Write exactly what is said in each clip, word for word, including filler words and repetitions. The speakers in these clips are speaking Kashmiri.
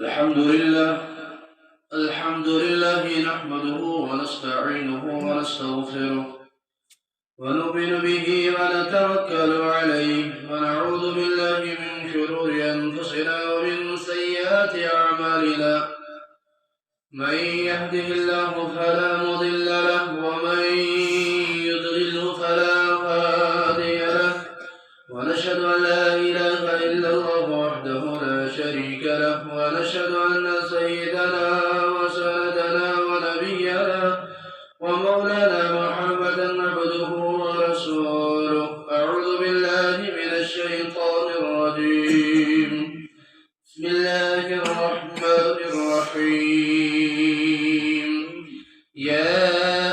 الحمد لله. الحمد لله نحمده ونستعينه ونستغفره، ونؤمن به ونتوكل عليه، ونعوذ بالله من شرور أنفسنا ومن سيئات أعمالنا. من يهده الله فلا مضل له، ومن يضلله فلا هادي له. ونشهد أن لا إله إلا الله وحده لا شريك له، ونشهد أن سيدنا وسندنا ونبينا ومولانا محمدا عبده ورسوله. أعوذ بالله من الشيطان الرجيم. بسم الله الرحمن الرحيم. يا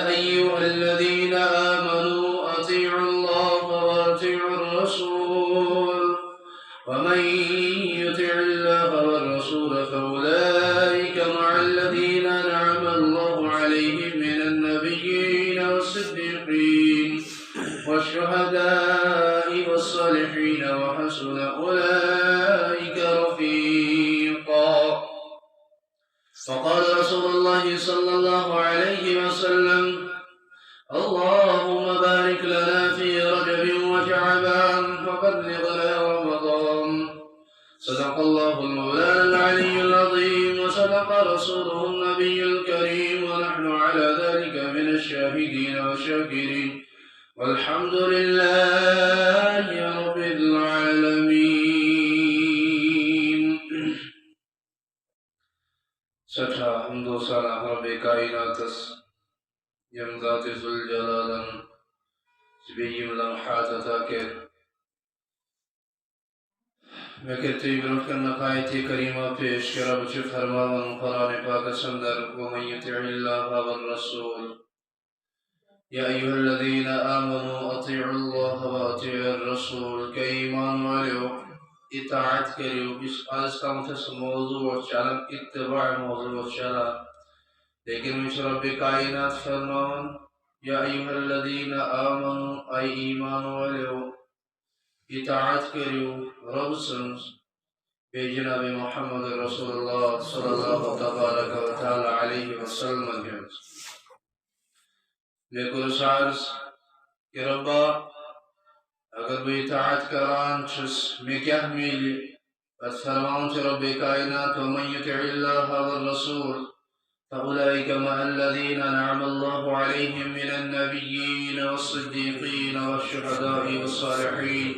أيها الذين آمنوا أطيعوا الله وأطيعوا الرسول، ومن يطع الله والرسول فأولئك مع الذين أنعم الله عليهم من النبيين والصديقين والشهداء والصالحين وحسن أولئك رفيقا. وقال رسول الله صلى الله عليه وسلم: اللهم بارك لنا في رجب وشعبان وبلغنا رمضان. صدق الله مولانا العلي العظيم، وصدق رسوله النبي الكريم، ونحن على ذلك من الشاهدين والشاكرين، والحمد لله رب العالمين. سٹھا حمد و ثنا رب کائناتس، یم ذات ذوالجلالن بیٚیہِ یِم لمحات عطا کٔرۍ۔ مےٚ کٔرۍ تُہۍ برٛونٛٹھ کَنہِ اکھ آیت کریمہ پیش کہ رب چھُ فرماوان قرآن پاکس اندر: ومن يطع الله والرسول، يا أيها الذين آمنوا أطيعوا الله وأطيعوا الرسول۔ کہ ایمان والیو، اطاعت کٔرِو۔ یُس آز تامتھ موضوع اوس چلان، اتباع موضوع اوس چلان، لیکن وۄنۍ چھُ رب کائنات فرماوان: يا أيها الذين آمنوا، اے ایمان والیو، اطاعت کٔرِو رب سٕنٛز، بیٚیہِ جناب محمد رسول اللہ صلی اللہ تبارک و تعالی علیہ وسلم ہٕنٛز۔ مےٚ کوٚرُس عرض کہ ربا، اگر بہٕ اطاعت کران چھُس، مےٚ کیٛاہ میلہِ؟ پتہٕ فرماوان چھُ رب کائنات: ومن يطع الله والرسول فأولئك مع الذين أنعم الله عليهم من النبيين والصديقين والشهداء والصالحين۔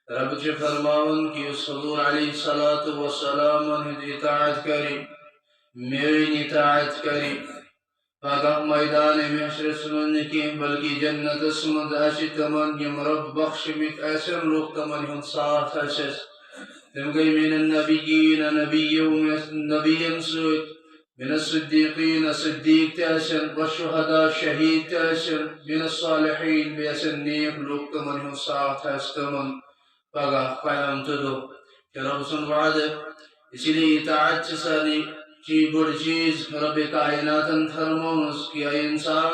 رب چھُ فرماوان کہ یُس حضور علیہ الصلوۃ والسلام ہٕنٛز اطاعت کرِ، میٲنۍ اطاعت کرِ، پگاہ میدان محشرس منٛز نہٕ کینٛہہ، بلکہ جنتس منٛز آسہِ تِمن، یِم رب بخشمٕتۍ آسن لوٗکھ، تِمن ہُنٛد ساتھ آسٮ۪س۔ تِم گٔے من النبیین، نبیو، نبین سۭتۍ، من الصدیقین، صدیق تہِ آسن، والشہداء، شہید تہِ آسن، من الصالحین، بیٚیہِ آسن نیک لوٗکھ، تِمن ہُنٛد ساتھ آسہِ تِمن پگاہ قیامتہٕ دۄہ۔ چھُ رب سُنٛد وعدٕ۔ اسی لیے اطاعت چھِ سارنٕے چی بٔڑ چیٖز۔ رب کائناتن فرمٲومٕژ کہ اے انسان،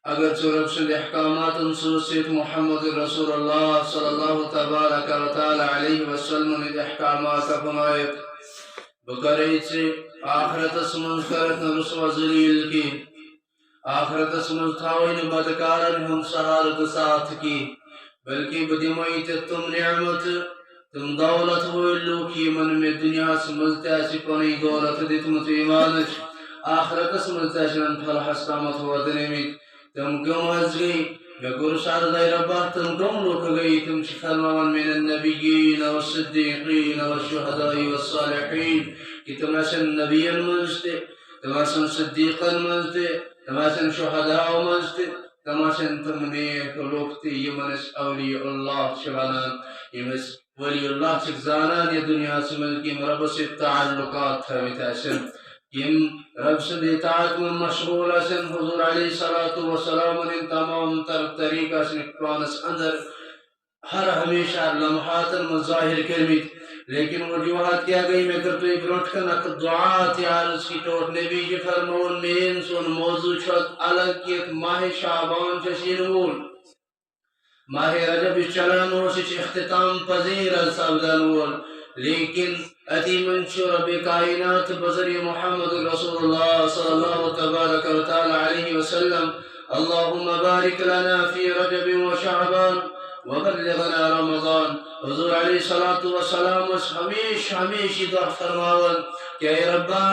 اگر ژٕ رب سٕنٛدِ احکاماتن سۭتۍ سۭتۍ محمد رسول اللہ صلی اللہ تبارک و تعالی علیہ وسلم ہٕنٛدۍ احکامات اپنٲیِتھ، بہٕ کرے ژےٚ آخرتس منٛز کرکھ نہٕ رسوا ذلیل کینٛہہ۔ آخرتس منٛز تھاوے نہٕ بدکارن ہُنٛد سہارٕ تہٕ ساتھ کینٛہہ، بلکہ بہٕ دِمے ژےٚ تِم نعمتہٕ، تِم دولت وٲلۍ لوٗکھ، یِمن مےٚ دُنیاہس منٛز تہِ آسہِ پنٕنۍ دولت دِژمٕژ ایمانٕچ، آخرتس منٛز تہِ آسن فلاحس تامتھ واتنٲومٕتۍ۔ تِم کٕم حظ گٔے؟ مےٚ کوٚرُس عرض، اے ربا، تِم کٕم لوٗکھ گٔے؟ تِم چھِ فرماوان، من النبیین والصدیقین والشہداء والصالحین، کہ تِم آسن نبین منٛز تہِ، تِم آسن صدیقن منٛز تہِ، تِم آسن شہداء منٛز تہِ، تِم آسن تِم نیک لوٗکھ تہِ، یِمن أسۍ اولیاء اللہ چھِ ونان، یِم أسۍ ولی اللہ چھِکھ زانان یتھ دُنیاہس منٛز، کہِ یِم ربس سۭتۍ تعلقات تھٲوِتھ آسن، یِم رب سٕنٛدِ اطاعت منٛز مشغول آسن، حضور علیہ الصلوۃ والسلام ہٕنٛدۍ تمام تر طریقہٕ آسن پانس اندر۔ ہر ہمیشہ لمحاتن منٛز ظٲہِر کٔرمٕتۍ۔ لیکن وجوہات کیٛاہ گٔے؟ مےٚ کٔر تۄہہِ برونٛٹھ کَنہِ اکھ دعا تہِ عرض کہِ ٹوٹھ نبی جی فرمووُن، مین سون موضوع چھُ اَتھ الگ کہِ یَتھ ماہِ شعبان چھُ اَسہِ یِنہٕ وول۔ ماہِ رجب یُس چلان اوس، یہِ چھُ اختتام پذیر حظ سپدان وول۔ لیکن اتی من چھُ رب کائنات بذریعہ محمد رسول اللہ صلی اللہ تبارک و تعالی علیہ وسلم، اللهم بارك لنا في رجب وشعبان وبلغنا رمضان۔ حضور علیہ الصلوۃ والسلام ٲسۍ ہمیشہ ہمیشہ یہِ دعا فرماوان کہ اے ربا،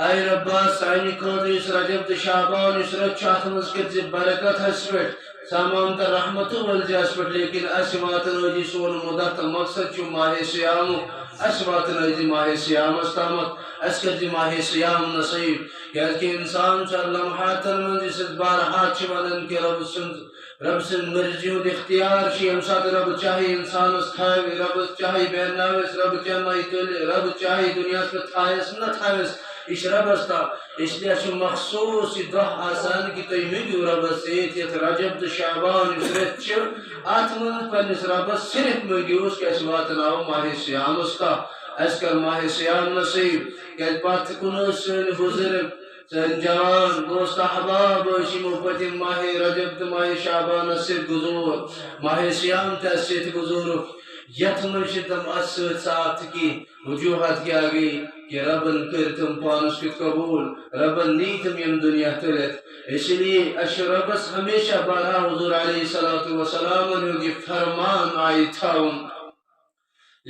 اے ربا، سانہِ خٲطرٕ یُس رجب تہٕ شعبان یُس رٮ۪تھ چھُ، اتھ منٛز کٔرۍ زِ برکت اَسہِ پٮ۪ٹھ، سامان تہٕ رحمتہٕ وٲلۍ زِ اَسہِ پٮ۪ٹھ، لیکن اَسہِ واتنٲوۍ زِ سون مُدت تہٕ مقصد چھُ ماہِ صیامُک، اَسہِ واتنٲوۍ زِ ماہِ صیامس تامتھ، اَسہِ کٔرۍ زِ ماہِ صیام نصیب، کیازِ کہِ انسان چھُ لمحاتن منٛز یُس أسۍ بارہا چھِ ونان کہِ رۄب سُنٛد رب سٕنٛز مرضی ہُنٛد اختیار چھُ، ییٚمہِ ساتہٕ رب چاہے انسانس تھاوِ، رب چاہے بیرناوٮ۪س، رب چاہے تُلہِ، رب چاہے دُنیاہس پٮ۪ٹھ تھاوٮ۪س نہ تھاوٮ۪س، یہِ چھُ ربس تام۔ اس لیے چھُ مخصوص یہِ دۄہ آسان کہِ تُہۍ مٔنٛگِو ربس سۭتۍ، یتھ رجب تہٕ شعبان یُس رٮ۪تھ چھِ، اتھ منٛز پننِس ربس صرف مٔنٛگِو، کہِ اَسہِ واتناوو ماہِ صیامس تام، اَسہِ کر ماہِ صیام نصیب، کیازِ پتھ کُن ٲسۍ سٲنۍ بُزرگ، سٲنۍ جوان دوست احباب ٲسۍ یِمو پٔتِم ماہِ رجب تہٕ ماہِ شعبانس سۭتۍ گُزور، ماہِ صیام تہِ اَسہِ سۭتۍ گُزورُکھ۔ یتھ منٛز چھِ تِم اَسہِ سۭتۍ ساتھ کینٛہہ وجوہات کیٛاہ گٔے کہِ ربن کٔرۍ تِم پانس کیُتھ قبول، ربن نی تِم ییٚمہِ دُنیا تُلِتھ۔ اسی لیے اَسہِ چھُ ربس ہمیشہ بارہا حضور علیہ الصلوۃ والسلامن ہُنٛد یہِ فرمان آیہِ تھاوُن۔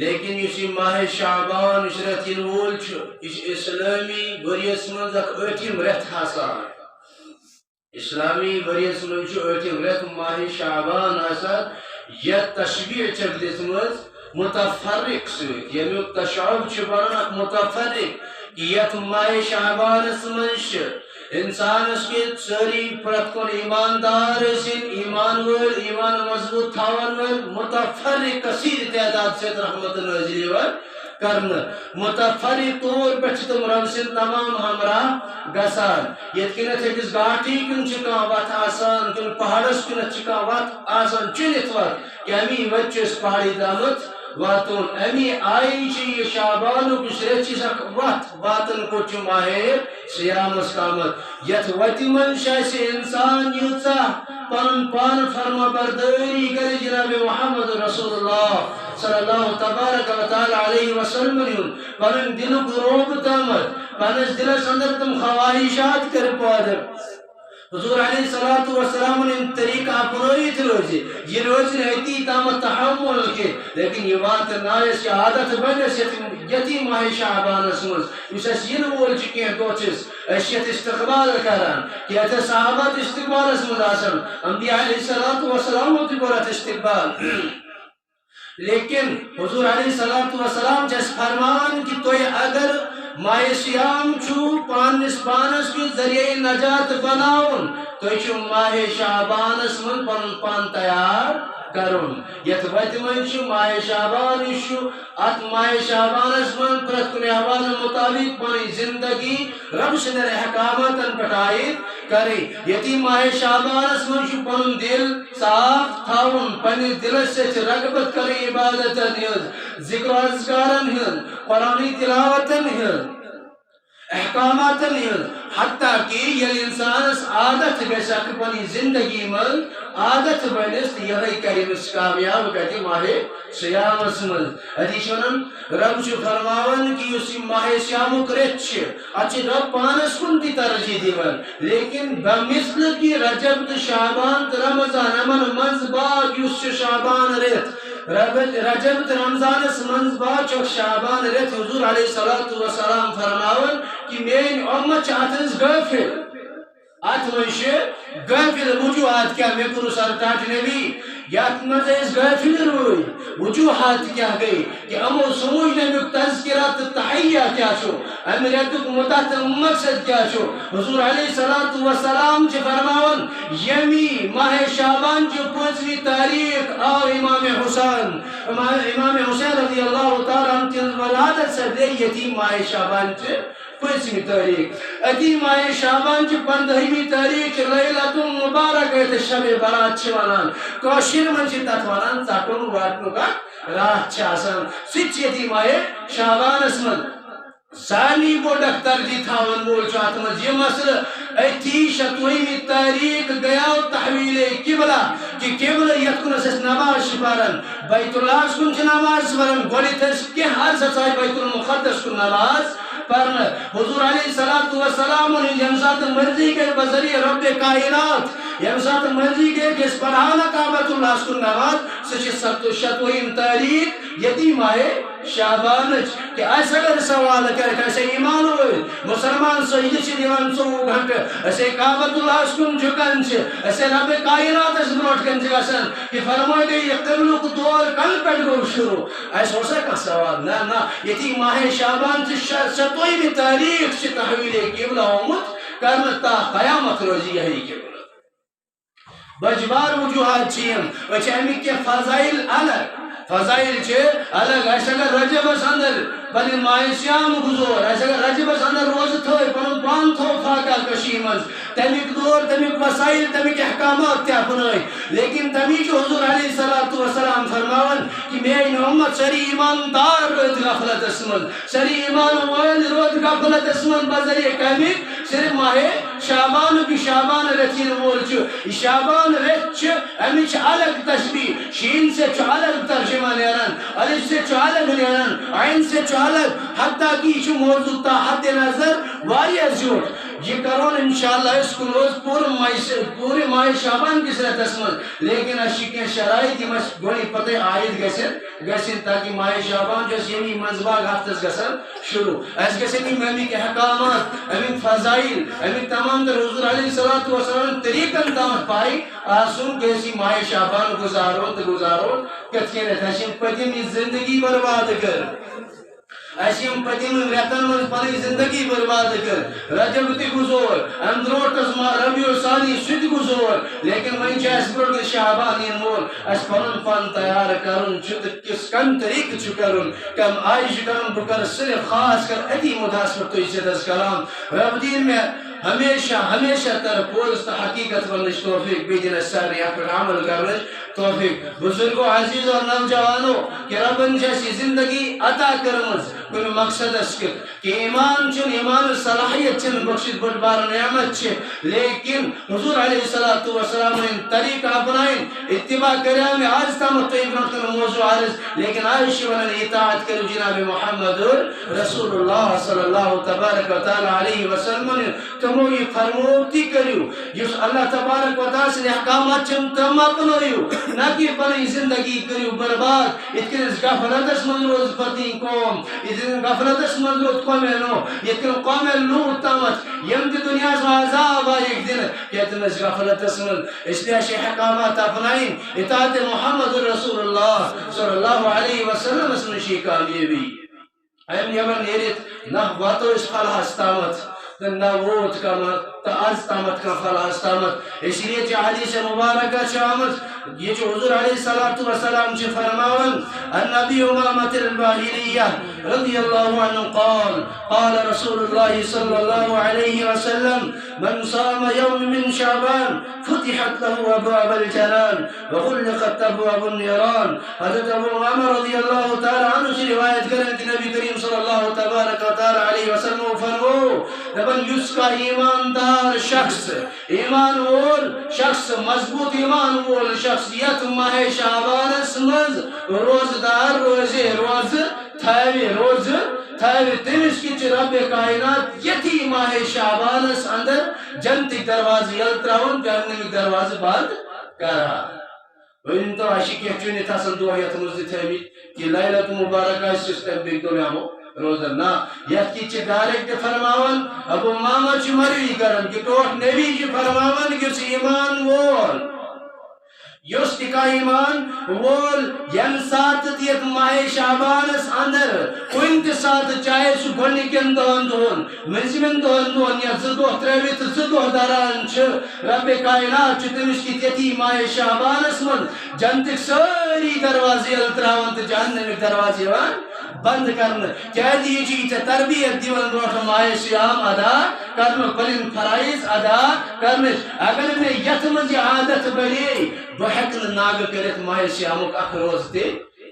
لیکن یُس یہِ ماہِ شعبان، یُس رٮ۪تھ یِنہٕ وول چھُ، یہِ چھُ اسلٲمی ؤریَس منٛز اکھ ٲٹھِم رٮ۪تھ آسان۔ اسلٲمی ؤریَس منٛز چھُ ٲٹھِم رٮ۪تھ ماہِ شعبان آسان، یَتھ تشبیہ چھکھ دِژمٕژ متفرق سۭتۍ، ییٚمیُک تشعب چھُ بنان اکھ متفرق، یَتھ ماہِ شعبانَس منٛز چھِ انسانس کہِ سٲری پرٛٮ۪تھ کُنہِ ایماندار ٲسِن، ایمان وٲلۍ، ایمان مضبوط تھاون وٲلۍ، متفرق کثیر تعداد سۭتۍ رحمت نازل یِوان کرنہٕ۔ متفرق طور پٮ۪ٹھ چھِ تِم رب سٕنٛدۍ تمام ہمراہ گژھان۔ یِتھ کٔنٮ۪تھ أکِس گاٹھی کُن چھِ کانٛہہ وتھ آسان، کُنہِ پہاڑس کُنتھ چھِ کانٛہہ وتھ آسان، چُنِتھ وتھ، کہِ امی وتہِ چھِ أسۍ پہاڑی تامتھ واتُن۔ امی آیہِ چھِ یہِ شعبانُک یُس رٮ۪تھ چھِ، سۄ وتھ واتن کوٚت چھُ ماہِ صیامس تامتھ۔ یتھ وتہِ منٛز چھُ اسہِ انسان ییٖژاہ پنُن پان فرما بردٲری کرِ جناب محمد رسول اللہ صلی اللہ تبارک و تعالی علیہ وسلم ہُنٛد پنُن دلُک روب تامتھ، پننِس دلس اندر تِم خواہشات کرِ پٲدٕ۔ حضور علیہ الصلوۃ والسلام یِم طریقہٕ اپنٲیِتھ روزِ، یہِ روزِ نہٕ أتی تامتھ تحمل کینٛہہ، لیکن یہِ واتنایس، یہِ عادت بنس یتھ، یتھی ماہِ شعبانس منٛز، یُس اسہِ یِنہٕ وول چھُ کینٛہہ دۄہ چھِس أسۍ چھِ یتھ استقبال کران، کہِ یتھ صحابہ تہِ استقبالس منٛز آسان، انبیاء علیہ الصلوۃ والسلام تہِ کوٚر اتھ استقبال۔ لیکن حضور علیہ الصلوۃ والسلام چھِ اسہِ فرمان کہِ تُہۍ اگر ماہِ صیام چھُو پننِس پانس کیُتھ ذریعہ نجات بناوُن، تُہۍ چھِو ماہِ شعبانس منٛز پنُن پان تیار کرُن۔ یتھ وتہِ منٛز چھُ ماہِ شعبان یُس چھُ، اتھ ماہِ شعبانس منٛز پرٛٮ۪تھ کُنہِ حوالہٕ مطابق پنٕنۍ زندگی رب سٕنٛدٮ۪ن احکاماتن پٮ۪ٹھ عائد کرٕنۍ۔ یتھی ماہِ شعبانس منٛز چھُ پنُن دل صاف تھاوُن، پننِس دلس سۭتۍ رغبت کرٕنۍ عبادتن ہٕنٛز، ذکر و اذکارن ہٕنٛز، قرآنی تلاوتن ہٕنٛز، احکاماتن ہٕنٛز، حتیٰ کہ ییٚلہِ انسانس عادت گژھِ اکھ پننہِ زندگی منٛز عادت بنس تہٕ یہے کرِ أمِس کامیاب کتہِ؟ ماہِ صیامس منٛز۔ اتہِ چھِ ونان، رب چھُ فرماوان کہ یُس یہِ ماہِ صیامُک رٮ۪تھ چھِ، اتھ چھِ رب پانس کُن تہِ ترجیح دِوان، لیکن بمثل کہ رجب تہٕ شعبان تہٕ رمضان، یِمن منٛز باگ یُس چھُ شعبان رٮ۪تھ، رب-، رجب تہٕ رمضانس منٛز باگ چھُ شعبان رٮ۪تھ۔ حضور علیہ الصلوۃ والسلام فرماوان کہ میٲنۍ اُمت چھِ اتھ منٛز غٲفل۔ اتھ منٛز چھِ غٲفل وجوہات کیٛاہ؟ مےٚ کوٚرُس عرض ٹاٹھۍ نبی، یتھ منٛز أسۍ غٲفل روٗدۍ، وجوہات کیٛاہ گٔے؟ کہ یِمو سمجھ نہٕ امیُک تذکرہ تہٕ تحیہ کیٛاہ چھُ، امہِ رٮ۪تُک مدت تہٕ مقصد کیٛاہ چھُ۔ حضور علیہ الصلوۃ والسلام چھِ فرماوان، ییٚمی ماہِ شعبان چہِ پٲنٛژمہِ تاریخ آو امام حسین، امام، امام حسین رضی اللہ تعالیٰ عنہ تہنٛز ولادت سپدے یتھی ماہِ شعبان چہِ پٲنٛژمہِ تٲریٖخ۔ أتی ماہِ شعبان چہِ پنٛدہمہِ تٲریٖخ چھِ لیلۃ المبارک، یَتھ شب برات چھِ وَنان۔ کٲشِر منٛز چھِ تَتھ وَنان ژَٹُن واٹنُک اَکھ راتھ چھِ آسان۔ سُہ تہِ چھِ ییٚتی ماہِ شعبانَس منٛز۔ سارنٕے بوٚڑ اَکھ ترجیح تھاوَن وول چھُ اَتھ منٛز یہِ مسلہٕ، أتھی شَتوُہمہِ تٲریٖخ گٔیاو تحویلِ قبلہ۔ قبلہ یتھ کُن أسۍ نماز چھِ پران، بیت اللہس کُن چھِ نماز پران، گۄڈٕنیتھ ٲسۍ کینٛہہ عرض ژاے بیت المقدس کُن نماز پرنہٕ۔ حضور علیہ الصلوۃ والسلام ووٚن، ییٚمہِ ساتہٕ مرضی گٔے بذریعہ رب کائنات، ییٚمہِ ساتہٕ مرضی گٔے کہِ أسۍ پرہاو نہٕ کعبۃ اللہس کُن نماز، سُہ چھِ ستووُہ شتوُہِم تٲریخ، ییٚتی ماہِ شعبانٕچ۔ کہ اسہِ اگر سوال کرِ، اسہِ ایمان وٲلۍ مسلمان سجدٕ چھِ دِوان ژوٚوُہ گھنٹہٕ، أسے کعبۃ اللہس کُن جھُکان چھِ، أسے رب کائناتس برونٛٹھ کَنہِ چھِ گژھان، کہ فرمٲے گٔے، یہِ قبلُک دور کَنہٕ پٮ۪ٹھ گوٚو شروع؟ اسہِ اوسا کانٛہہ سوال؟ نہ، نہ، ییٚتی ماہِ شعبان چھِ شےٚ، ستووُہمہِ تاریخ چھِ تحویل قبلہ آمُت کرنہٕ، تا قیامت روزِ یِہوٚے قبلہ۔ بجبار وجوہات چھِ یِم۔ أسۍ چھِ اَمِکۍ کینٛہہ فضائل الگ۔ فضائل چھِ الگ۔ اَسہِ اگر رجبس اندر پنٕنۍ ماہِ صیام گُزور، اَسہِ اگر رجبس اندر روزٕ تھٲے، پنُن پان تھوٚو فاقہ کشی منٛز، تَمیُک دور، تَمیُک وسائل، تَمِکۍ احکامات تہِ اپنٲے۔ لیکن تَمی چھُ حضور علیہ الصلوۃ والسلام فرماوان کہ میٲنۍ اُمت سٲری ایماندار روزِ غفلتس منٛز، سٲری ایمان وٲلۍ روزِ غفلتس منٛز۔ بذریعہ کَمہِ؟ صرف ماہِ شعبانُک۔ یہِ شعبان رٮ۪تھ یِنہٕ وول چھُ، یہِ شعبان رٮ۪تھ چھِ، اَمِچ چھِ الگ تشبیح، شیٖن سۭتۍ چھُ الگ ترجمہ نیران، الف سۭتۍ چھُ الگ نیران، عین سۭتۍ چھُ الگ، حتیٰ کہ یہِ چھُ موضوع تا حد نظر واریاہ زیوٗٹھ۔ یہِ کرون انشاءاللہ أسۍ کُلوز پوٗرٕ ماہِ، پوٗرٕ ماہِ شعبان کِس رٮ۪تس منٛز، لیکن اَسہِ چھِ کینٛہہ شرائط یِم اَسہِ گۄڈٕنِکۍ پتہٕ عائد گژھن، گژھن، تاکہ ماہِ شعبان چھُ اَسہِ ییٚمی منٛز باگ ہفتس گژھان شروع۔ اَسہِ گژھن یِم اَمِکۍ احکامات، اَمِکۍ فضائل، اَمِکۍ تمام تر حضور علیہ الصلوۃ والسلام طریٖقن تامَتھ پَے آسُن، کیٛازِ یہِ ماہِ شعبان گُزارو تہٕ گُزارو کِتھ کٔنٮ۪تھ؟ اَسہِ یِم پٔتِم یہِ زندگی برباد کٔر، اَسہِ یِم پٔتِم رٮ۪تن منٛز پنٕنۍ زندگی برباد کٔر، رجب تہِ گُزور، اَمہِ برونٛٹھ ٲس ما-، ربیع الثانی، سُہ تہِ گُزور، لیکن وۄنۍ چھُ اَسہِ برونٛٹھ کُن شعبان یِنہٕ وول، اَسہِ پنُن پان تیار کرُن چھُ تہٕ کِس کم طریقہٕ چھُ کرُن، کم آیہِ چھُ کرُن، بہٕ کرٕ صرف خاص کر أتی مُدعاہس پٮ۪ٹھ تُہۍ سۭتۍ حظ کلام۔ رب دِیِن مےٚ ہمیشہ، ہمیشہ تر پوٚز تہٕ حقیقت وننٕچ توفیق، بیٚیہِ دِن اَسہِ سارنٕے اَتھ پٮ۪ٹھ عمل کرنٕچ توفیق۔ بزرگو، عزیزو، نوجوانو، کہ ربن چھِ اَسہِ یہِ زندگی عطا کٔرمٕژ کُنہِ مقصدس کیُتھ، کہ ایمان چھُنہٕ، ایمان صلاحیت چھِنہٕ بخشِتھ، بٔڑ بار نعمت چھِ، لیکن حضور علیہ الصلوۃ والسلام ہٕنٛدۍ طریقہٕ اپناوٕنۍ، اتباع کریو مےٚ آز تامَتھ تۄہہِ برونٛٹھ کَنہِ موضوع عرض، لیکن آز چھِ وَنان اطاعت کٔرِو جناب محمد رسول اللہ صلی اللہ تبارک و تعالیٰ علیہ وسلم۔ تِمو یہِ فرموو تی کٔرِو، یُس اللہ تبارک و تعالیٰ سٕنٛدۍ احکامات چھِم تِم اپنٲیِو، نہ کہ پنٕنۍ زندگی کٔرِو برباد۔ یِتھ کٔنۍ أسۍ غفلتس منٛز روز پتہٕ یہِ قوم، یِتھ کٔنۍ غفلتس منٛز روٗد قومِ نوح، یِتھ کٔنۍ قومِ لوط تامَتھ، یِم تہِ دُنیاہَس منٛز عذاب آیِکھ دِنہٕ، کیٛاہ تِم ٲسۍ غفلتس منٛز؟ اس لیے چھِ احکامات اپناوٕنۍ، اطاعت محمد رسول اللہ صلی اللہ علیہ وسلمس منٛز چھِ یہِ کامیٲبی۔ اَمہِ نٮ۪بر نیٖرِتھ نہ واتو أسۍ فلاحس تامَتھ تہٕ نہ ووت کانٛہہ تہٕ آز تامَتھ کانٛہہ فلاحس تامَتھ۔ اسی لیے چھِ حدیث مبارکہ چھِ آمٕژ، یہِ چھُ حضور علیہ الصلوۃ والسلام چھِ فرماوان، عن ابی امامۃ الباہلیہ رضی اللہ عنہ قال، قال رسول اللہ صلی اللہ علیہ وسلم، من صام يوم من شعبان فتحت له ابواب الجنان وغلقت ابواب النيران۔ حضرت ابو امامہ رضی اللہ تعالیٰ عنہ چھِ روایت کران کہ نبی کریم صلی اللہ تبارک و تعالیٰ علیہ وسلم فرمو، دپان، یُس کانٛہہ ایماندار شخص، ایمان وول شخص، مضبوط ایمان وول شخص یتھ ماہِ شعبانس منٛز روزدار روزِ، روزٕ تھاوِ، روزٕ تھاوِ، تٔمِس کِتھ چھِ رب کائنات یتھی ماہِ شعبانس اندر جنتٕکۍ دروازٕ یلہٕ تراوان، جہنمٕکۍ دروازٕ بند کران۔ ؤنۍ تو، اَسہِ چھِ کینٛہہ چُنِتھ آسان دۄہ یَتھ منٛز تہِ تھٲومٕتۍ، کہِ لیلۃ مبارک آسہِ، یُس تَمہِ بیٚکہِ دۄہ بیٚہمو روزدر۔ نہ، یَتھ کِتھ چھِ ڈائریکٹ فرماوان، ابو امامہ چھُ مروی کران، کہِ ٹوٹھ نبی چھُ فرماوان، یُس ایمان وول، یُس تہِ کانٛہہ ایمان وول، ییٚمہِ ساتہٕ تہِ یَتھ ماہِ شعبانَس اندر کُنہِ تہِ ساتہٕ، چاہے سُہ گۄڈٕنِکٮ۪ن دَہَن دۄہَن، مٔنٛزِمٮ۪ن دۄہَن دۄہَن یا زٕ دۄہ ترٛٲوِتھ زٕ دۄہ دَران چھِ، رب کائنات چھُ تٔمِس کِتھ یَتھی ماہِ شعبانَس منٛز جنتٕکۍ سٲری دروازٕ یَلہٕ ترٛاوان تہٕ جہنمٕکۍ دروازٕ یِوان بنٛد کرنہٕ۔ کیٛازِ یہِ چھِ یہِ ژےٚ تربیت دِوان برونٛٹھ ماہِ صیام ادا کرنُک، پنٕنۍ فرائض ادا کرنٕچ۔ اگر مےٚ یَتھ منٛز یہِ عادت بنے، بہٕ ہٮ۪کہٕ نہٕ ناگہٕ کٔرِتھ ماہِ صیامُک اکھ روزٕ تہِ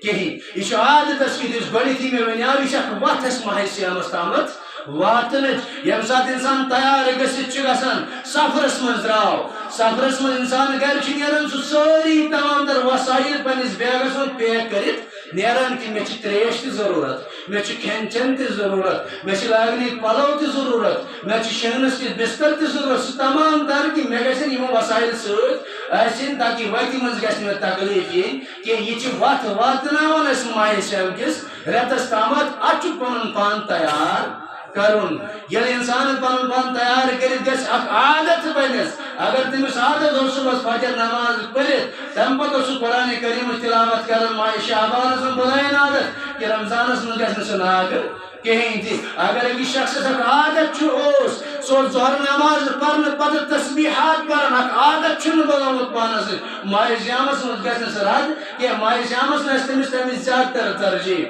کِہیٖنۍ۔ یہِ چھُ عادتس کیُتھ، یُس گۄڈٕنیتھٕے مےٚ ونیاو، یہِ چھِ اکھ وتھ اَسہِ ماہِ صیامس تامَتھ واتنٕچ۔ ییٚمہِ ساتہٕ انسان تیار گٔژھِتھ چھُ گژھان، سفرس منٛز درٛاو، سفرس منٛز انسان گرِ چھُ نیران، سُہ سٲری تمام تر وسایل پننِس بیگس منٛز پیک کٔرِتھ نیران کہِ مےٚ چھِ ترٛیش تہِ ضروٗرت، مےٚ چھُ کھٮ۪ن چٮ۪ن تہِ ضروٗرت، مےٚ چھِ لاگنٕکۍ پلو تہِ ضروٗرت، مےٚ چھُ شۄنٛگنس کِژھ بستر تہِ ضروٗرت، سُہ تمام تر کہِ مےٚ گژھن یِمو وسایل سۭتۍ آسٕنۍ تاکہِ وتہِ منٛز گژھِ نہٕ مےٚ تکلیف یِنۍ کینٛہہ۔ یہِ چھِ وتھ واتناوان اَسہِ ماہِ صیام کِس رٮ۪تس تامتھ، اتھ چھُ پنُن پان تیار کرُن۔ ییٚلہِ انسان پنُن پان تیار کٔرِتھ گژھِ، اکھ عادت بنٮ۪س۔ اگر تٔمِس عادت اوس صبحس فجر نماز پٔرِتھ، تمہِ پتہٕ اوس سُہ قرآن کریمٕچ تلاوت کران، ماہِ شعبانس منٛز بنٲیِن عادت کہِ رمضانس منٛز گژھِ نہٕ سُہ ناگہٕ کِہیٖنۍ تہِ۔ اگر أکِس شخصس اکھ عادت چھُ اوس، سُہ اوس ظہر نماز پرنہٕ پتہٕ تسبیحات پران، اکھ عادت چھُنہٕ بنومُت پانس سۭتۍ، ماہِ صیامس منٛز گژھِ نہٕ سُہ رد کینٛہہ۔ ماہِ صیامس منٛز آسہِ تٔمِس تمِچ زیادٕ تر ترجیح۔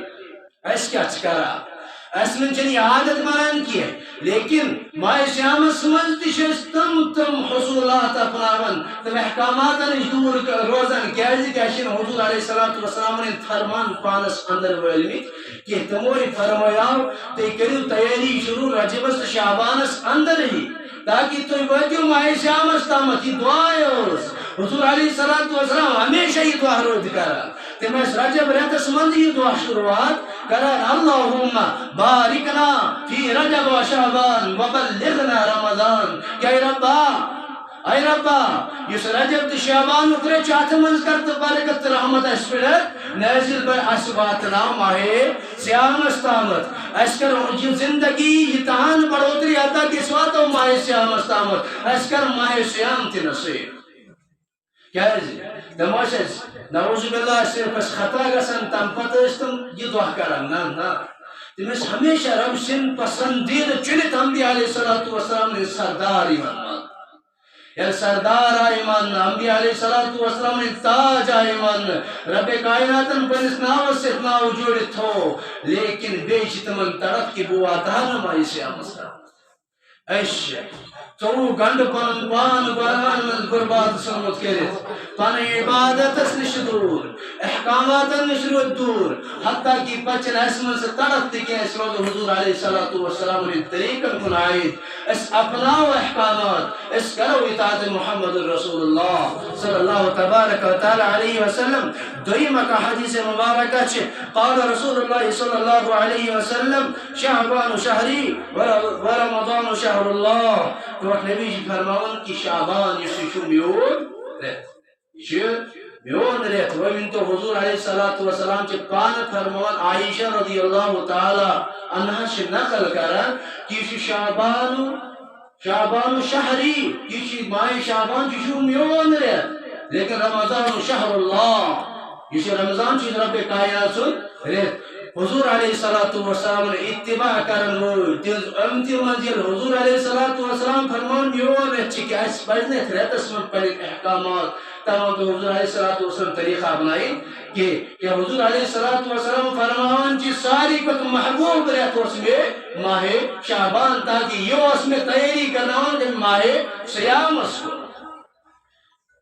أسۍ کیٛاہ چھِ کران؟ اَسہِ منٛز چھَنہٕ یہِ عادت بنان کینٛہہ، لیکن ماہِ صیامس منٛز تہِ چھِ أسۍ تِم تِم حصوٗلات اپناوان، تِم احکاماتن نِش دوٗر ک-، روزان۔ کیٛازِ کہِ اَسہِ چھِنہٕ حضور علیہ الصلوۃ والسلامن ہٕنٛدۍ فرمان پانس اندر وٲلمٕتۍ کینٛہہ۔ تِمو یہِ فرمایاو، تُہۍ کٔرِو تیٲری شروٗع رجبس تہٕ شعبانس اندرٕے، تاکہِ تُہۍ وٲتِو ماہِ صیامس تامتھ۔ یہِ دعا ٲس۔ حضور علیہ الصلوۃ والسلام ہمیشہ یہِ دعا روزِ کران۔ تِم ٲسۍ رجب رٮ۪تس منٛز یہِ دعا شروٗعات کران، اللہم بارکنا فی رجب و شعبان و بلغنا رمضان۔ کہ اے ربا، اے ربا، یُس رجب تہٕ شعبانُک رٮ۪تھ چھُ، اتھ منٛز کر تہٕ برکت تہٕ رحمت اَسہِ پٮ۪ٹھ نٲزِل، بر اَسہِ واتناو ماہِ صیامس تامتھ۔ اَسہِ کر یہِ زندگی، یہِ تہن بڑوتری عطا کہِ أسۍ واتو ماہِ صیامس تامتھ۔ اَسہِ کر ماہِ صیام تہِ نصیب۔ کیازِ؟ تِم ٲسۍ اَسہِ، نعوذ باللہ، صرف اَسہِ خطا گژھان، تَمہِ پتہٕ ٲسۍ تِم یہِ دعا کران۔ نہ، نہ۔ تِم ٲسۍ ہمیشہ رب سٕنٛدۍ پسندیدٕ چُنِتھ انبیاء علیہ الصلوۃ والسلام ہٕنٛدۍ سردار یِوان ماننہٕ۔ ییٚلہِ سردار آیہِ ماننہٕ، انبیاء علیہ الصلوۃ والسلام ہٕنٛدۍ تاج آیہِ ماننہٕ، رب کائناتن پننِس ناوس سۭتۍ ناو جوڑِتھ تھوو، لیکن بیٚیہِ چھِ تِمن تڑپ کہِ بہٕ واتہٕ ہا نہٕ ماہِ صیامس تام۔ أسۍ چھِ ژوٚوُہ گھنٹہٕ پنُن پان گۄناہن منٛز برباد ژھُنمُت کٔرِتھ، پنٕنۍ عبادتس نِش دوٗر، احکاماتن نِش روٗدۍ دوٗر، حتیٰ کہِ پتہٕ چھِنہٕ اَسہِ منٛز سُہ تڑپ تہِ کینٛہہ، أسۍ روزو حضور علیہ الصلوۃ والسلام ہٕنٛدۍ طریٖقن کُن عٲیِد، أسۍ اپناوو احکامات، أسۍ کرو اطاعت محمد رسول اللہ صلی اللہ تبارک و تعالیٰ علیہ وسلم۔ دوٚیِم اکھ حدیث مبارکہ چھِ، قال رسول اللہ صلی اللہ علیہ وسلم، شعبان شہری و، و رمضان شہر اللہ۔ ٹوٹھ نبی چھِ فرماوان کہِ شعبان یُس یہِ چھُ میون رٮ۪تھ۔ یہِ چھُ میون رٮ۪تھ۔ وۄنۍ ؤنۍ تو حضور علیہ الصلوۃ والسلام چھِ پانہٕ فرماوان، عائشہ رضی اللہ تعالیٰ عنہا چھِ نقل کران کہِ یہِ چھُ شعبان، شعبان شہری، یہِ چھُ ماہِ شعبان، یہِ چھُ میون رٮ۪تھ۔ لیکن رمضان شہر اللہ، یہِ چھُ رمضان، چھُ رب کائنات سُنٛد رٮ۪تھ۔ حضور علیہ الصلوۃ والسلام اتباع کرن وٲلۍ، تِہنٛز اُمتی منٛز ییٚلہِ حضور علیہ الصلوۃ والسلام فرمان میون رٮ۪تھ چھِ، کہِ اَسہِ پزِ نہٕ یتھ رٮ۪تس منٛز پنٕنۍ احکامات تمام تہٕ حضور علیہ الصلوۃ والسلام طریقہ اپناوٕنۍ کینٛہہ۔ کہِ حضور علیہ الصلوۃ والسلام فرماوان چھِ، ساروی کھۄتہٕ محبوب رٮ۪تھ اوس مےٚ ماہِ شعبان، تاکہِ یہِ اوس مےٚ تیٲری کرناوان تمہِ ماہِ صیامس کُن۔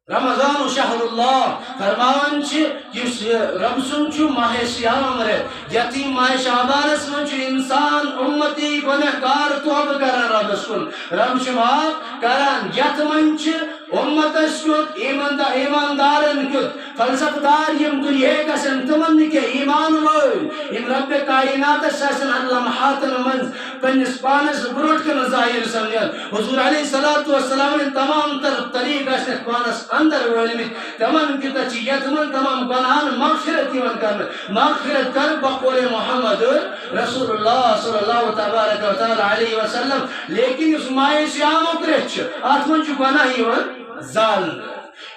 رمضان شہر اللہ فرماوان چھِ، یُس یہِ رب سُنٛد چھُ ماہِ صیام رٮ۪تھ، یتھ ماہِ شعبانس منٛز چھُ انسان اُمتی گۄنہہ گار توبہٕ کران ربس کُن، رب چھُ معاف کران۔ یتھ منٛز چھِ اُمتس کیُتھ، ایماندا-، ایماندارن کیُتھ، فلسفہ دار یِم دُنیاہٕکۍ آسن، تِمن نہٕ کینٛہہ، ایمان وٲلۍ یِم رب کائناتس آسن اتھ لمحاتن منٛز پننِس پانس برونٛٹھ کنہِ ظاہر سمجھان۔ حضور علیہ الصلوۃ والسلام ہٕنٛدۍ تمام تر طریقہٕ ٲسۍ اَتھ پانس اندر وٲلمٕتۍ۔ تِمن کیُتھ چھِ یتھ منٛز تمام گۄناہن مغفرت یِوان کرنہٕ۔ مغفرت کر بقول محمد رسول اللہ صلی اللہ تبارک و تعالیٰ علیہ وسلم۔ لیکن یُس ماہِ صیامُک رٮ۪تھ چھُ، اتھ منٛز چھُ گۄناہ یِوان زالنہٕ۔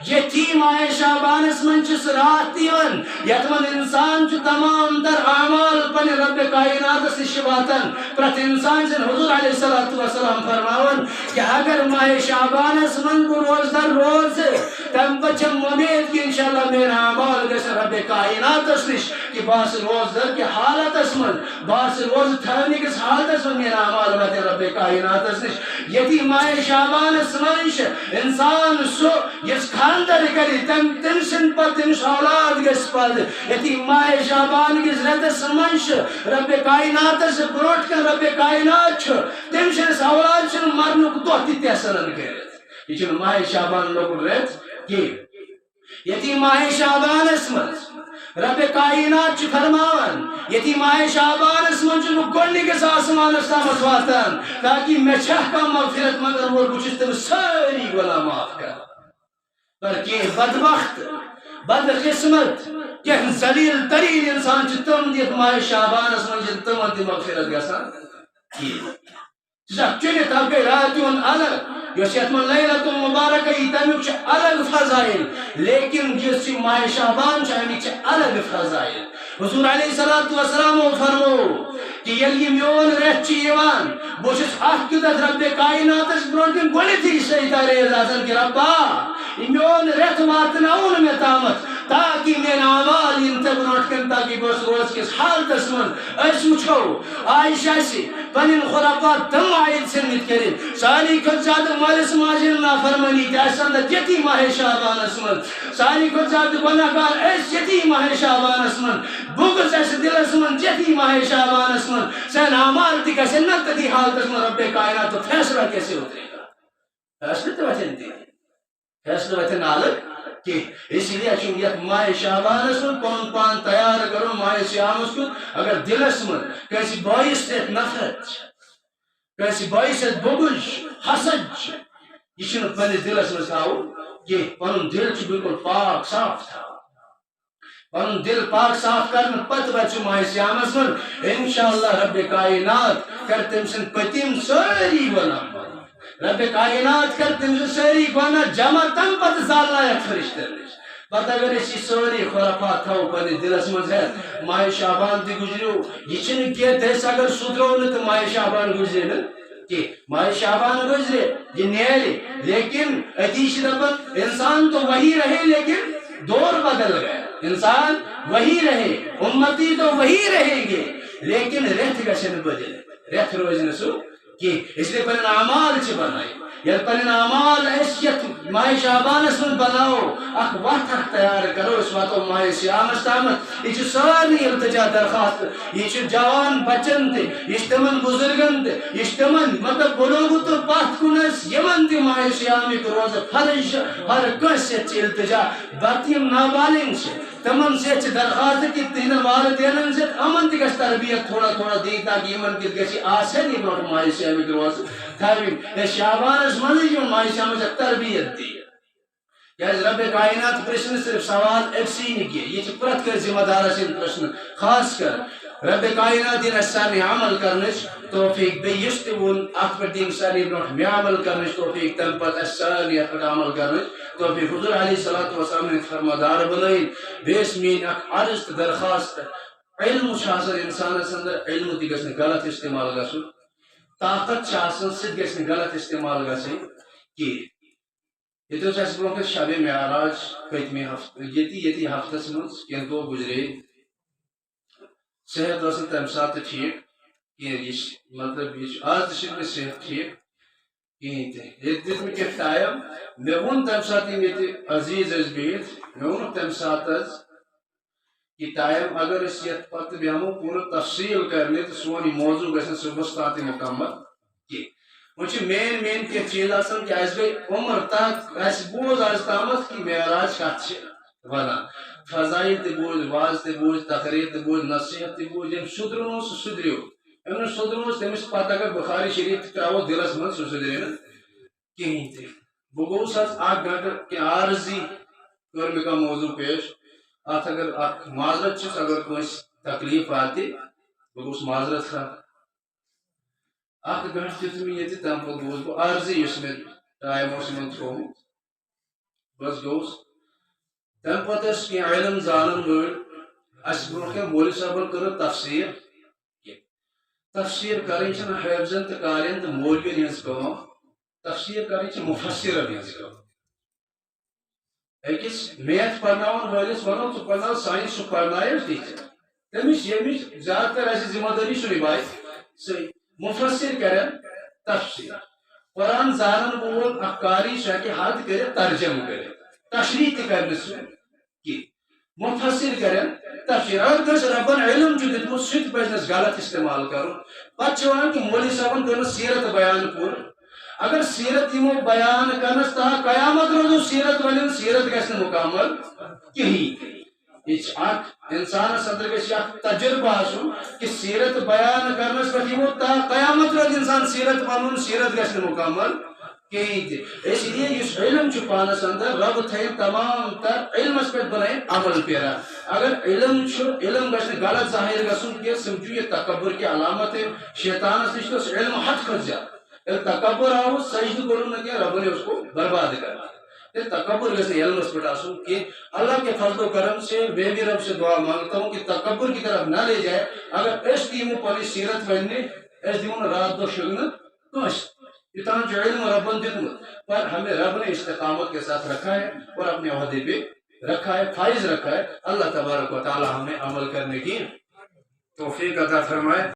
یتھی ماہِ شعبانس منٛز چھِ سُہ راتھ تہِ یِوان، یتھ منٛز انسان چھُ تمام تر اعمال پننہِ رب کائناتس نِش واتان۔ پرٛٮ۪تھ انسان سٕنٛدۍ حضور علیہ الصلوۃ والسلام فرماوان کہِ اگر ماہِ شعبانس منٛز بہٕ روزدر روزٕ، تمہِ پتہٕ چھم وۄمید کہِ انشاءاللہ میٲنۍ اعمال گژھن رب کائناتس نِش، کہِ بہٕ آسہٕ روزدر کہِ حالتس منٛز، بہٕ آسہٕ روزٕ تھاونہٕ کِس حالتس منٛز میٲنۍ اعمال واتن رب کائناتس نِش۔ یتھی ماہِ شعبانس منٛز چھِ انسان سُہ یُس خاندر کرِ، تم، تم سٕنٛد پتہٕ تٔمِس اولاد گژھِ پتہٕ۔ یتھی ماہِ شعبان کِس رٮ۪تس منٛز چھِ رب کائناتس برونٛٹھ کن رب کائنات چھُ، تٔمۍ سٕنٛدِس اولاد چھُنہٕ مرنُک دۄہ تہِ تیسرن کٔرِتھ۔ یہِ چھُنہٕ ماہِ شعبان لۄکُٹ رٮ۪تھ کینٛہہ۔ ییٚتی ماہِ شعبانس منٛز رب کائنات چھُ فرماوان، ییٚتی ماہِ شعبانس منٛز چھُس بہٕ گۄڈٕنِکِس آسمانس تامَتھ واتان، تاکہِ مےٚ چھا کانٛہہ مغفرت منٛگن وول، بہٕ چھُس تٔمِس سٲری گۄناہ معاف کران۔ پر کینٛہہ بدبخت، بدقسمت، کینٛہہ ذلیل تریٖن انسان چھِ تِم، یتھ ماہِ شعبانس منٛز چھِنہٕ تِمن تہِ مغفرت گژھان کینٛہہ۔ سۄ چُنِتھ اکھ گٔے راتہِ ہُنٛد الگ، یۄس یتھ منٛز لیلۃ المبارکہ یی، تمیُک چھُ الگ فضائل، لیکن یُس یہِ ماہِ شعبان چھُ، امیِکۍ چھِ الگ فضائل۔ حضور علیہ الصلوۃ والسلامو فرمو کہ ییٚلہِ یہِ میون رٮ۪تھ چھُ یِوان، بہٕ چھُس اتھ کیُتھ رب کائناتس برونٛٹھ کُن گۄڈنیتھٕے سجدہ ریز آسان کہ ربا، یہِ میون رٮ۪تھ واتناوُن مےٚ تامَتھ، تاکہِ میٲنۍ اعمال یِن ژےٚ برونٛٹھ کُن، تاکہِ بہٕ اوسُس روزٕ کِس حالتس منٛز۔ أسۍ وٕچھو، عائشہ چھِ پنٕنۍ خلفاء تِم عائد ژھٕنمٕتۍ کٔرِتھ۔ ساروی کھۄتہٕ زیادٕ مٲلِس ماجہِ ہٕنٛز نافرمٲنی تہِ آسہِ سپدان ییٚتھی ماہِ شعبانس منٛز۔ ساروی کھۄتہٕ زیادٕ گۄناہ گار أسۍ ییٚتھی ماہِ شعبانس منٛز۔ بغض آسہِ دِلس منٛز ییٚتھی ماہِ شعبانس منٛز۔ سٲنۍ اعمال تہِ گژھن نہ تٔتھی حالتس منٛز۔ رب کائنات تہٕ فیصلہ کیسے اترے گا؟ فیصلہٕ تہِ وۄتھن تہِ۔ فیصلہٕ وۄتھن نہٕ الگ کینٛہہ۔ اسی لیے چھُ یتھ ماہِ شعبانس منٛز پنُن پان تیار کرُن ماہِ صیامس کیُتھ۔ اگر دِلس منٛز کٲنٛسہِ بٲیِس سۭتۍ نفرت چھِ، کٲنٛسہِ بٲیِس سۭتۍ بغض چھُ، حسد چھُ، یہِ چھُنہٕ پننِس دِلس منٛز تھاوُن کینٛہہ۔ پنُن دِل چھُ بالکل پاک صاف تھاوُن۔ پنُن دِل پاک صاف کرنہٕ پتہٕ واتہِ سُہ ماہِ صیامس منٛز۔ انشاءاللہ رب کائنات کرِ تٔمۍ سٕنٛدۍ پٔتِم سٲری گۄناہ معاف۔ رب کائنات کرِ تٔمۍ سٕنٛدۍ سٲری گۄناہ جمع، تمہِ پتہٕ زالنایکھ فرشتن نِش۔ پتہٕ اگر أسۍ یہِ سٲری خرافات تھاوو پننِس دِلس منٛز ہٮ۪تھ، ماہِ شعبان تہِ گُزریو، یہِ چھِنہٕ کینٛہہ، دٔسۍ اگر سُدرو نہٕ تہٕ ماہِ شعبان گُزرِ نہٕ کینٛہہ۔ ماہِ شعبان گُزرِ، یہِ نیرِ، لیکن أتی چھِ دپان، انسان تو وہی رہے لیکن دور بدل گیا۔ انسان وہی رہے، امتی تو وہی رہیں گے، لیکن رٮ۪تھ گژھِ نہٕ بدل، رٮ۪تھ روزِ نہٕ سُہ کینٛہہ۔ اس لیے پنٕنۍ اعمال چھِ بناوٕنۍ۔ ییٚلہِ پنٕنۍ اعمال أسۍ یتھ ماہِ شعبانس منٛز بناوو، اکھ وتھ اکھ تیار کرو، أسۍ واتو ماہِ صیامس تامتھ۔ یہِ چھِ سارنٕے التجا درخواست، یہِ چھِ جوان بچن تہِ، یہِ چھِ تِمن بزرگن تہِ، یہِ چھِ تِمن، مطلب، بلوغ تہٕ پتھ کُن ٲسۍ یِمن تہِ ماہِ صیامٕکۍ روزٕ فرض چھِ، ہر کٲنٛسہِ سۭتۍ چھِ التجا، بتہٕ یِم نابالغ چھِ، تِمن سۭتۍ چھِ درخواست کہِ تِہنٛدٮ۪ن والدینن سۭتۍ یِمن تہِ گژھِ تربیت تھوڑا تھوڑا دِنۍ، تاکہِ یِمن کیُتھ گژھِ آسٲنی برونٛٹھ ماہِ صیامٕکۍ روزٕ تھاوٕنۍ۔ یا شعبانس منٛزٕے یِمن ماہِ صیامٕچ اکھ تربیت دِنۍ۔ کیازِ رب کائنات پرژھِ نہٕ صرف سوال أکسٕے نہٕ کینٛہہ، یہِ چھِ پرٛٮ۪تھ کٲنٛسہِ ذمہ دارس یِن پرژھنہٕ۔ خاص کر رب کائنات دِن اسہِ سارنٕے عمل کرنٕچ توفیق، بیٚیہِ یُس تہِ ووٚن اتھ پٮ۪ٹھ دِن سارنٕے برونٛٹھ مےٚ عمل کرنٕچ توفیق، تمہِ پتہٕ اسہِ سارنٕے اتھ پٮ۪ٹھ عمل کرنٕچ توفیق۔ حضور علیہ الصلوۃ والسلام ہٕنٛدۍ فرمادار بنٲیِن۔ بیٚیہِ ٲس میٛٲنۍ اکھ عرض تہٕ درخواست، علم چھُ آسان انسانس اندر، علم تہِ گژھِ نہٕ غلط استعمال گژھُن، طاقت چھِ آسان، سُہ تہِ گژھِ نہٕ غلط استعمال گژھٕنۍ کینٛہہ۔ ییٚتہِ اوس اَسہِ برونٛہہ کَنہِ شبِ معراج پٔتمہِ ہفتہٕ، ییٚتی، ییٚتی ہفتس منٛز کینٛہہ دۄہ گُزرے۔ صحت ٲس نہٕ تَمہِ ساتہٕ ٹھیٖک کینٛہہ۔ یہِ چھِ، مطلب، یہِ چھُ، آز تہِ چھُنہٕ مےٚ صحت ٹھیٖک کِہیٖنۍ تہِ۔ ییٚتہِ دیُت مےٚ کینٛہہ ٹایم، مےٚ ووٚن تَمہِ ساتہٕ یِم ییٚتہِ عزیٖز ٲسۍ بِہِتھ، مےٚ ووٚنُکھ تَمہِ ساتہٕ حظ، یہِ ٹایم اگر أسۍ یتھ پتہٕ بیٚہمو پوٗرٕ تفصیٖل کرنہِ، تہٕ سون یہِ موضوع گژھِ نہٕ صُبحس تام تہِ مُکمل کینٛہہ۔ وۄنۍ چھِ مین مین کینٛہہ چیٖز آسان، کیازِ گٔے عمر تحت اَسہِ بوز آز تامَتھ کہِ معراج کتھ چھِ ونان۔ فضائل تہِ بوٗزۍ، وعظ تہِ بوٗزۍ، تقریر تہِ بوٗزۍ، نصیحت تہِ بوٗزۍ۔ ییٚمۍ سُدرُن اوس، سُہ سُدریو۔ ییٚمۍ نہٕ سُدرُن اوس، تٔمِس پتہٕ اگر بخاری شریف تہِ ترٛاوو دِلس منٛز، سُہ سُدرِ نہٕ کِہیٖنۍ تہِ۔ بہٕ گوٚوُس حظ اکھ گنٹہٕ کینٛہہ عارضی، کٔر مےٚ کانٛہہ موضوع پیش۔ اتھ اگر اکھ معذرت چھُس، اگر کٲنٛسہِ تکلیف واتہِ، بہٕ گوٚوُس معذرت خواہ۔ اکھ گنٹہٕ دیُت مےٚ ییٚتہِ، تَمہِ پتہٕ گوٚوُس بہٕ عارضی، یُس مےٚ ٹایم اوس یِمن تھوٚومُت۔ بس گوٚوُس۔ تَمہِ پتہٕ ٲسۍ کینٛہہ علم زانن وٲلۍ اَسہِ برونٛہہ کَنہِ، مولوی صٲبن کٔر تفسیٖر۔ تفسیٖر کَرٕنۍ چھَنہٕ حٲفظن تہٕ قارین تہٕ مولوین ہٕنٛز کٲم، تفسیٖر کَرٕنۍ چھِ مُفسِرن ہٕنٛز کٲم۔ أکِس میتھ پرناوَن وٲلِس وَنو، ژٕ پرناو ساینس، سُہ پرنایو تہِ ژےٚ۔ تٔمِس ییٚمِچ زیادٕ تر اَسہِ ذمہ دٲری، سُہ نِبایہِ سُے۔ مُفسِر کَرن تفسیٖر۔ قرآن زانن وول اکھ قاری، سُہ ہیٚکہِ حد کٔرِتھ، ترجمہٕ کٔرِتھ، تشریح تہِ کَرِ نہٕ سُہ کینٛہہ۔ مُفسِر کَرن تفسیٖر۔ اگر کٲنٛسہِ رۄبن علم چھُ دیُتمُت، سُہ تہِ پَزِ نہٕ اَسہِ غلط استعمال کَرُن۔ پَتہٕ چھِ وَنان کہِ مولوی صٲبن کٔر نہٕ سیٖرت بیان پوٗرٕ۔ اگر سیرت یِمو بیان کرنس تا قیامت روزو سیرت ونن، سیرت گژھِ نہٕ مکمل کِہیٖنۍ۔ یہِ چھِ اکھ انسانس اندر گژھِ اکھ تجربہٕ آسُن کہِ سیرت بیان کرنس پٮ۪ٹھ یِمو تا قیامت روزِ انسان سیرت ونُن، سیرت گژھِ نہٕ مکمل کِہیٖنۍ تہِ۔ اس لیے یُس علم چھُ پانس اندر، رب تھٲیِن تمام تر علمس پٮ۪ٹھ بنٲیِن عمل پیرا۔ اگر علم چھُ، علم گژھِ نہٕ غلط ظاہر گژھُن کینٛہہ، سمجھو یہِ تکبر کی علامت ہے، شیطانس نِش تہِ اوس علم حد کھۄتہٕ زیادٕ۔ ییٚلہِ تکبر آو، سجدٕ کوٚرُن نہٕ کینٛہہ، ربن نے اس کو برباد کر دیا۔ ییٚلہِ تکبر گژھِ نہٕ علمس پٮ۪ٹھ آسُن کینٛہہ۔ اللہ کے فضل و کرم سے میں بھی رب سے دعا مانگتا ہوں کہ تکبر کی طرف نہ لے جائے۔ اگر أسۍ تہِ یِمو پنٕنۍ سیرت وننہِ، أسۍ دِمو نہٕ راتھ دۄہ شۄنٛگنہٕ کٲنٛسہِ۔ یوٚتام چھُ علم ربن دیُتمُت، پر ہمیں رب نے استقامت کے ساتھ رکھا ہے اور اپنے عہدے پہ رکھا ہے، فائز رکھا ہے۔ اللہ تبارک و تعالی ہمیں عمل کرنے کی توفیق عطا فرمائے۔